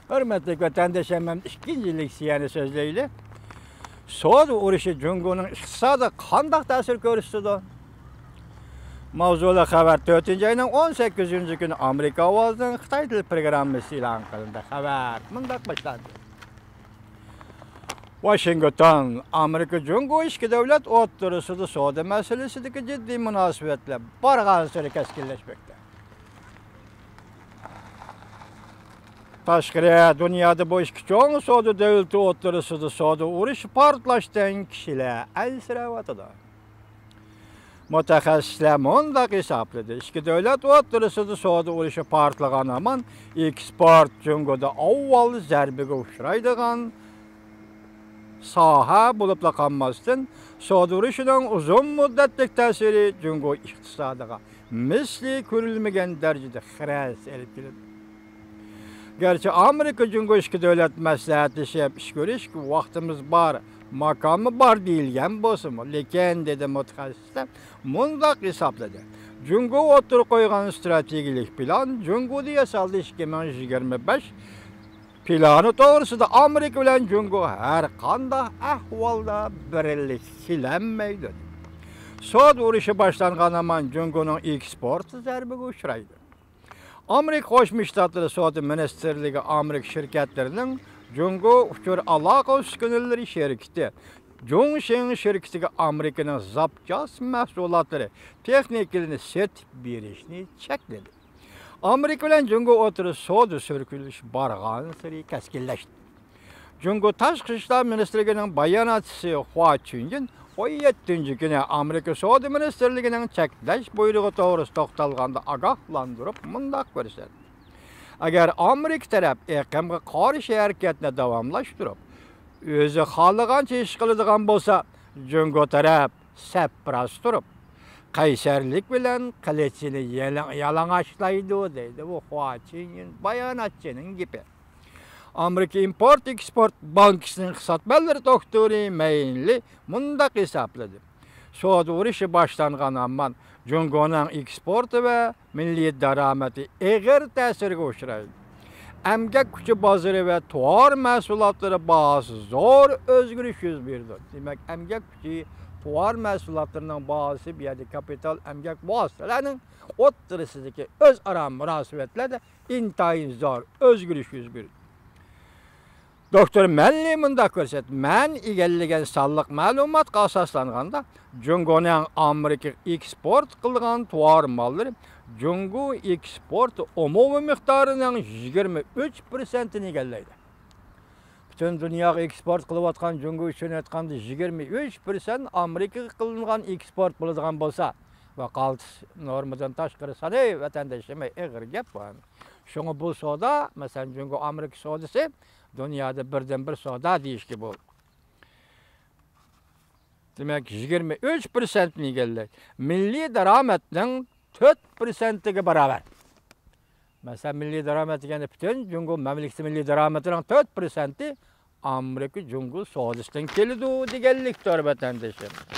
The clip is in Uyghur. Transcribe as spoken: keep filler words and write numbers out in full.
ھۆرمەتلىك ۋەتەنداشلار، مەن ئىككىنچى لېكسىيەنى سۆزلەيلى. سودا ئۇرۇشى جۇڭگونىڭ ئىقتىسادىغا قانداق تەسىر كۆرسىتىدۇ؟ ماۋزۇلۇق خەۋەر. تۆتىنچى ئاينىڭ ئون سەككىزىنچى كۈنى ئامېرىكا ئاۋازىنىڭ خىتاي تىل پروگراممىسى ئېلان قىلىندى. خەۋەر مۇنداق باشلاندى. ۋاشىنگتون، ئامېرىكا جۇڭگو ئىككى دۆلەت ئوتتۇرىسىدا سودا مەسىلىسىدىكى جىددىي مۇناسىۋەتلەر بارغانسېرى كەسكىنلەشمەكتە. تاشقىرى دۇنيادا بۇ ئىككى چوڭ سودا دۆلىتى ئوتتۇرىسىدا سودا ئۇرۇشى پارتلاشتىن كىشىلەر ئەنسىرەۋاتىدۇ. مۇتەخەسسىسلەر مۇنداق ھېسابلىدى، ئىككى دۆلەت ئوتتۇرىسىدا سودا ئۇرۇشى پارتلىغان ھامان ئېكسپورت جۇڭگودا ئاۋۋال زەربىگە ئۇچرايدىغان ساھە بولۇپلا قالماستىن، سودا ئۇرۇشىنىڭ ئۇزۇن مۇددەتلىك تەسىرى جۇڭگو ئىقتىسادىغا مىسلى كۆرۈلمىگەن دەرىجىدە خىرەس ئېلىپ كېلىدۇ. گەرچە ئامېرىكا جۇڭگو ئىككى دۆلەت مەسلىھەتلىشىپ ئىش كۆرۈشكە ۋاقتىمىز بار، ماكانمۇ بار دېيىلگەن بولسىمۇ، لېكىن، دېدى مۇتەخەسسىسلەر، مۇنداق ھېسابلىدى، جۇڭگو ئوتتۇرىغا قويغان ئىستراتېگىيەلىك پىلان جۇڭگودا ياسالدى ئىككى مىڭ يىگىرمە بەش پىلانى توغرىسىدا ئامېرىكا بىلەن جۇڭگو ھەر قانداق ئەھۋالدا بىرلىككە كېلەلمەيدۇ. سودا ئۇرۇشى باشلانغان ھامان جۇڭگونىڭ ئېكسپورتى زەربىگە ئۇچرايدۇ. ئامېرىكا قوشما شتاتلىرى سودا مىنىستىرلىكى ئامېرىكا شىركەتلىرىنىڭ جۇڭگو ئۇچۇر ئالاقە ئۈسكۈنىلىرى شىركىتى جۇڭشىڭ شىركىتىگە ئامېرىكىنىڭ زاپچاس مەھسۇلاتلىرى، تېخنىكىلىرىنى سېتىپ بېرىشنى چەكلىدى. ئامېرىكا بىلەن جۇڭگو ئوتتۇرىسىدا سودا سۈركىلىشى بارغانسېرى كەسكىنلەشتى. جۇڭگو تاشقى ئىشلار مىنىستىرلىكىنىڭ باياناتچىسى خۇا چۈنجىن ئون يەتتىنچى كۈنى ئامېرىكا سودا مىنىستىرلىكىنىڭ چەكلەش بۇيرۇقى توغرىسىدا توختالغاندا ئاگاھلاندۇرۇپ مۇنداق كۆرسەتتى، ئەگەر ئامېرىكا تەرەپ ئېقىمغا قارشى ھەرىكەتنى داۋاملاشتۇرۇپ، ئۆزى خالىغانچە ئىش قىلىدىغان بولسا، جۇڭگو تەرەپ سەپراست تۇرۇپ، قەيسەرلىك بىلەن قىلىچىنى يېلىڭ-، يالىڭاچلايدۇ، دەيدۇ بۇ خۇا چۈنجىن باياناتچىنىڭ گېپى. ئامېرىكا ئىمپورت ئېكسپورت بانكىسىنىڭ ئىقتىسادپەنلىرى دوكتورى مەين لى مۇنداق ھېسابلىدى، سودا ئۇرۇشى باشلانغان ھامان جۇڭگونىڭ ئېكسپورتى ۋە مىللىي دارامىتى ئېغىر تەسىرگە ئۇچرايدۇ. ئەمگەك كۈچى بازىرى ۋە تاۋار مەھسۇلاتلىرى باھاسى زور ئۆزگىرىش يۈز بېرىدۇ. دېمەك، ئەمگەك كۈچى، تاۋار مەھسۇلاتلىرىنىڭ باھاسى، بۇ يەردە كاپىتال، ئەمگەك ۋاسىتىلەرنىڭ ئوتتۇرىسىدىكى ئۆزئارا مۇناسىۋەتلەردە ئىنتايىن زور ئۆزگىرىش يۈز بېرىدۇ. دوكتور مەين لى مۇنداق كۆرسەتتى، مەن ئىگىلىگەن سانلىق مەلۇماتقا ئاساسلانغاندا، جۇڭگونىڭ ئامېرىكىغا ئېكسپورت قىلىدىغان تاۋار ماللىرى جۇڭگو ئېكسپورت ئومۇمىي مىقدارىنىڭ يىگىرمە ئۈچ پىرسەنتىنى ئىگىلەيدۇ. پۈتۈن دۇنياغا ئېكسپورت قىلىۋاتقان جۇڭگو ئۈچۈن ئېيتقاندا، يىگىرمە ئۈچ پىرسەنت ئامېرىكىغا قىلىنغان ئېكسپورت بولىدىغان بولسا، ۋە قالتىس نورمىدىن تاشقىرى سانى ۋەتەنداشلىرىم، ئېغىر گەپ بۇ. شۇڭا بۇ سودا، مەسىلەن، جۇڭگو ئامېرىكا سودىسى دۇنيادا بىردىن بىر سودا دېيىشكە بولىدۇ. دېمەك، يىگىرمە ئۈچ پىرسەنتنى ئىگىلەيدۇ. مىللىي دارامەتنىڭ تۆت پىرسەنتىگە باراۋەر. مەسىلەن، مىللىي دارامەت دېگەندە پۈتۈن جۇڭگو مەملىكىتى مىللىي دارامىتىنىڭ تۆت پىرسەنتى ئامېرىكا جۇڭگو سودىسىدىن كېلىدۇ دېگەنلىكتۇر، ۋەتەندىشىم.